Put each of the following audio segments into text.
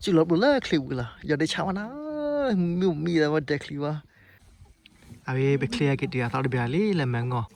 စုၣ်လီၤပျိၢ်လၢချံပူၤလီၤ, ယီၤဒ့ဆါဝဲနၤ, မ့ၢ်မံဒီးဝဲဒဲချံဝဲ, အဝဲပချ့အက့ၤတုၤအသီတဘျီလံ လၢမဲၢ်ငီၢ်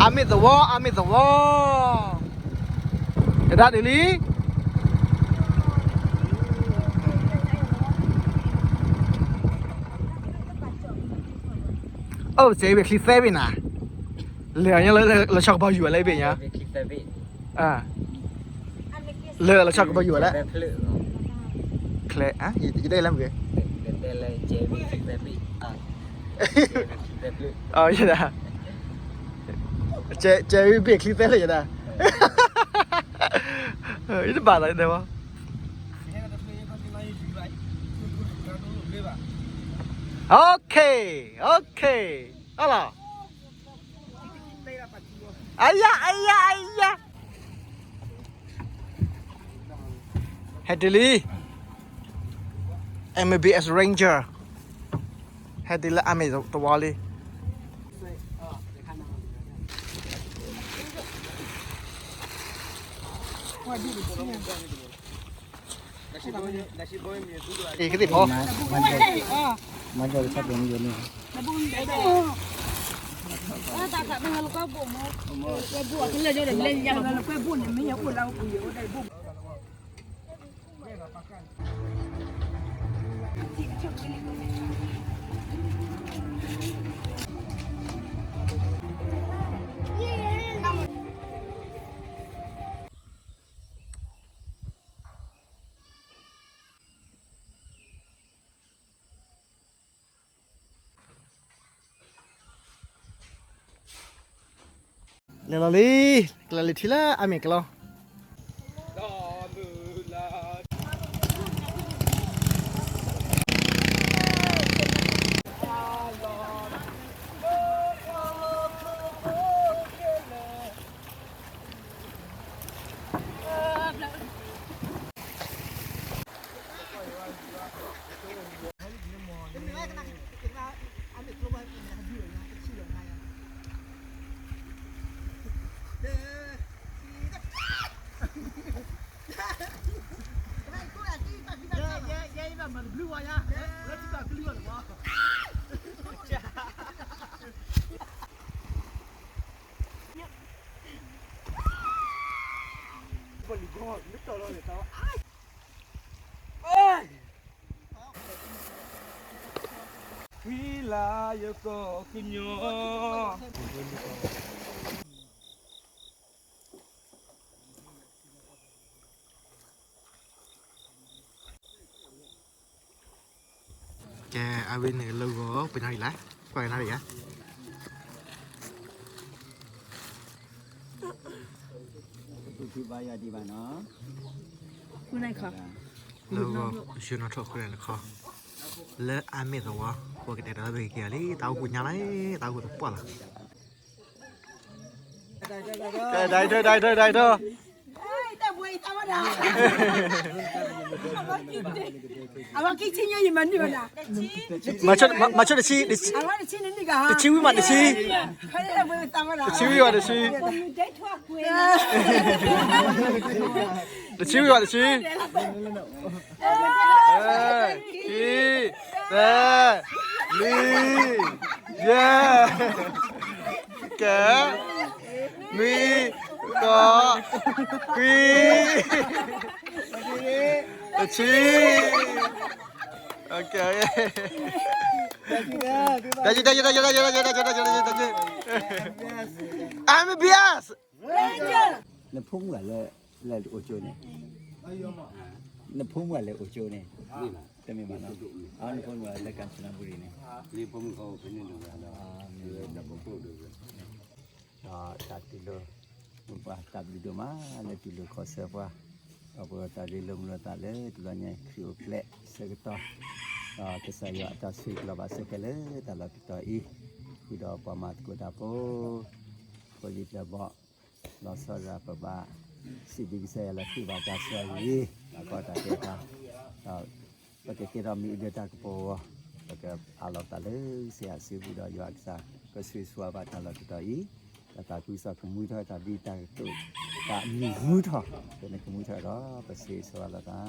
အမ့ၢ်သဝီ, အမ့ၢ်သဝီ, တဒါဒ်လံ. အိၣ်စဲဘ့ၣ်ချံသၢဘ့ၣ်နၤ, လဲၤအီၤညါလၢလီၤဆီကဘီယူၤဝဲလၢဘ့ၣ်ညါ, လၢလီၤဆီကဘီယူၤဝဲလၢ, ချဲ, ယတဲလၢမ့ၢ်ဂ့ၤ, ယဒၣ်, ကဲဘ့ၣ်ချံသၢလၢယဒၣ်, ယတဘၣ်လီၤတဲဝဲ, okay, okay, အလီၤ. အယၤ, အယၤ, အယၤ, ဟဲတုၤလံ, M B S Ranger, ဟဲတုၤလၢအမ့ၢ်သဝီလံ. အံၤကသ့ၣ်ဖီ, မၤကီၤတဆၣ်ပ့ၤမယိၤန့ၣ်, လဲၤလီၤလံ, ကလဲၤလံထံလၢအမ့ၢ်ကလီ. ကဲ, အဝဲန့ၣ်လၢဂီၤ ပနၢ်ရံၣ်လၢ, ကွၢ်ကနၣ်ရံၣ်ဧါ, လၢဂီၤ ယနီၣ်ထီၣ်ဃုာ်ဒီးနခီ, လၢအမ့ၢ်သဝီ, ပကတဲဒီးပက့ၤက့ၤလံ, တၢ်အိၣ်ပူၤညါလီၤ, တၢ်အိၣ်ပူၤတပှၢ်လီၤ. ကဲ, ဒိးထီၣ်, ဒိးထီၣ်, ဒိးထီၣ်, မၤဆိတဆံ, တဆံဝံၤမးတဆံ, တဆံဝံၤဝဲတဆံ, တဆံဝံၤဝဲတဆံ, ခံ, သၢ, လွံၢ်, ယဲၢ်, ကဲ, နွံ, ဃိး, ခွံ, တဆံ. Okay. တဆံ, တဆံ, တဆံ, တဆံ, တဆံ, တဆံ. M B S. နဖိမုၣ်လဲၤအိၣ်ကၠိန့ၣ်, နဖိမုၣ်လဲၤအိၣ်ကၠိန့ၣ်, တမ့ၢ်ဘၣ်နီၤ, နဖိမုၣ်လၢကၣ်စနဘူရံၤန့ၣ်, ဒီးတၢ်တူၢ်လိာ်, ပှၤတၢ်ဘျုးဒိၣ်မးလၢတူၢ်လိာ်ခီၣ်ဆၢပှၤ, ဒီးပတၢ်ရ့လိာ်မုာ်လိာ်သးလၢတဘျီညါခရံာ်အိၣ်ဖျဲၣ်ဆၢကတီၢ်, ဒီးကစၢ်ယွၤအတၢ်ဆိၣ်ဂ့ၤလီၤဘၣ်စ့ၢ်ကီးလၢတၢ်လီၢ်တတီၤအံၤ, ဃုာ်ဒီးပှၤမၤသကိးတၢ်ဖိ, ဖိလံၤပျဲၢ်ဘီၣ်, လီၤဆီဒၣ်ပဘၣ်, စံးဘျုးကစၢ်ယွၤလၢဃုာ်ဘၣ်တၢ်ဆိၣ်ဂ့ၤ, တၢ်ကီတၢ်ခဲတၢ်, ဒီး ပကကဲထီၣ်မ့ၢ်အဒၢတၢ်ကပီၤအဂီၢ်, ပကအးလီၤပသးလၢစံးဟးစံးပူၤဒီးယွၤအကစၢ်, ကဆိၣ်ဂ့ၤဆိၣ်ဝါဘၣ်တၢ်လီၢ်တတီၤအံၤ, ဒီးတၢ်ကူစၢ်ကမူထီၣ်တၢ်ဘံၣ်တၢ်ကတိၤ, တၢ်မံၤမူထီၣ်, ပနကမူထီၣ်ဒီး ပဆိၣ်ဂ့ၤဆိၣ်ဝါလိာ်သး.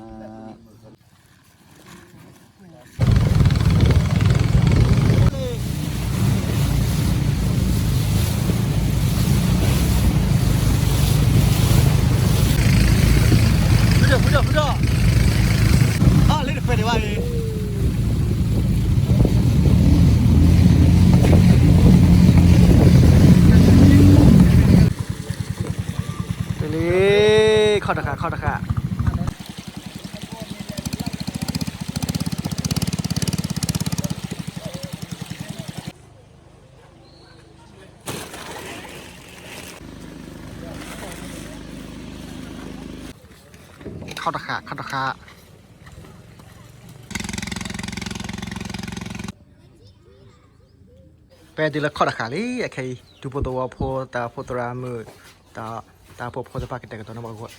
ဖုဒီး ဖုဒီး ဖုဒီး, အလၢတခွဲးဒံးဘၣ်အံၤ, လံ, ခီၣ်တဃာ် ခီၣ်တဃာ်. ခီၣ်တဃာ် ခီၣ်တဃာ်. ပတုၤလၢခီၣ်တဃာ်လံ အခဲအံၤ ဒူဖိသဝီဖိ တၢ်အိၣ်ဖှိၣ်သရၣ်မုၣ် ဒီးတၢ်အိၣ်ဖှိၣ်ဖိတဖၣ်ကတဲာ်ကတီၤန့ၢ်ပှၤဂီၢ်.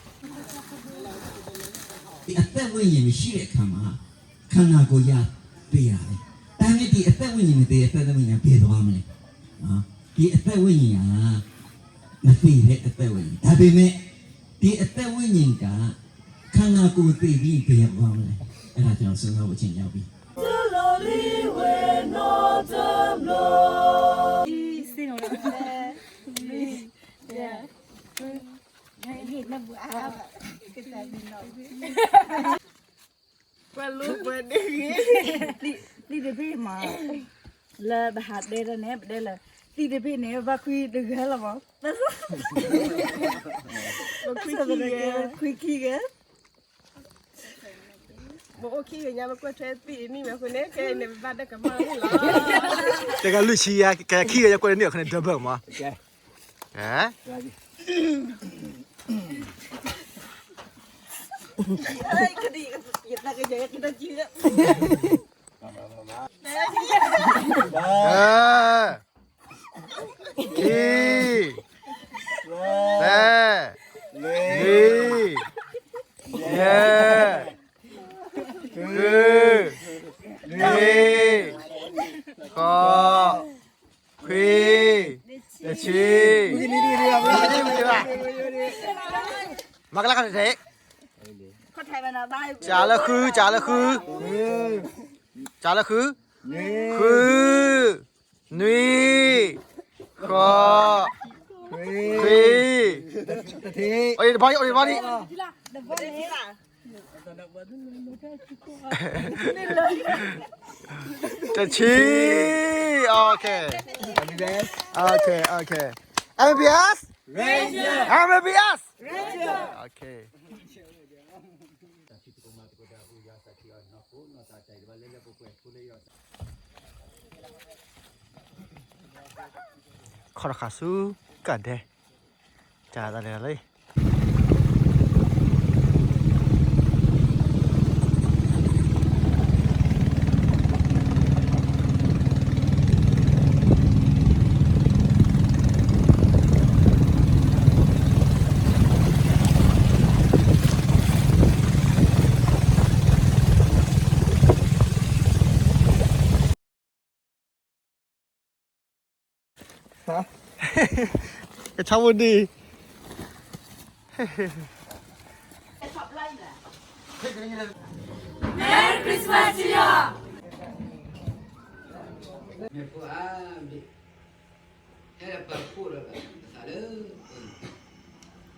ဒီးအသက်ဝိညာဉ်မရှိတဲ့အခါမှာ ခန္ဓာကိုယ်ကြီးသေတာပဲ. ဒါပေမဲ့ ဒီအသက်ဝိညာဉ်နဲ့ သေအသက်ဝိညာဉ်က ဘယ်သွားမလဲ? နော်။ ဒီအသက်ဝိညာဉ်က မသေတဲ့အသက်ဝိညာဉ်။ ဒါပေမဲ့ ဒီအသက်ဝိညာဉ်က ခန္ဓာကိုယ်သေပြီး ဘယ်သွားမလဲ? အဲ့ဒါကျွန်တော် စဉ်းစားဖို့အချိန်ရောက်ပြီ။ ပှၤလိပှၤဒ့ဂ့ၤ, သံၣ်တဘ့ၣ်မး, လၢပဟးဒဲတၢ်န့ၣ် ပဒဲလၢ သံၣ်တဘ့ၣ်န့ၣ် ဘၣ်ခွံတဂၤလီၤမး, ခွံခံဂၤ, ခွံခံဂၤ, ပအိၣ်ခံဂၤညါ ပကွၢ်ထွဲသံၣ်အနံၣ်ဝဲအဃိန့ၣ် ခဲအံၤန့ၣ် ပဘၣ်ဒၢကမၣ်လီၤ. တဂၤလွံၢ်ဆံယါ, ကဲခံဂၤယါကွဲးတန့ၢ်အဃိန့ၣ် double မး. ခံ, သၢ, နွံ, ယဲၢ်, ဃု, နွံ, ဃိး, ခွံ, တဆံ, မၤကလါခီၣ်ထံး, စးလၢဃု, စးလၢဃု, စးလၢဃု, ဃု, နွံ, ဃိး, ခွံ, တဆံ, အိၣ်ဒံးတဘီဒံး, အိၣ်ဒံးတဘီဒံး, တဆံ, okay, okay, okay, M B S, Ranger, M B S, Ranger, okay. ခီၣ်တဃာ်ဆူကၣ်ဒဲ, ကၢ်သးလဲၤလီၤလံ. ကဆါဖိဒံး, မ့ၢ်ဖိဧါ, ဟဲပာ်ဖှိၣ်ဒီးပသးလၢ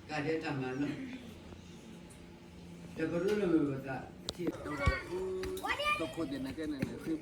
ကၣ်ဒဲတၢ်မၤနီၣ်, ဒီးပရူလၢမုာ်ပသး တၢ်ဝဲဒၣ်လၢ သုးခိၣ်သ့ၣ်နာ်က့န့ၣ်န့ၣ် သု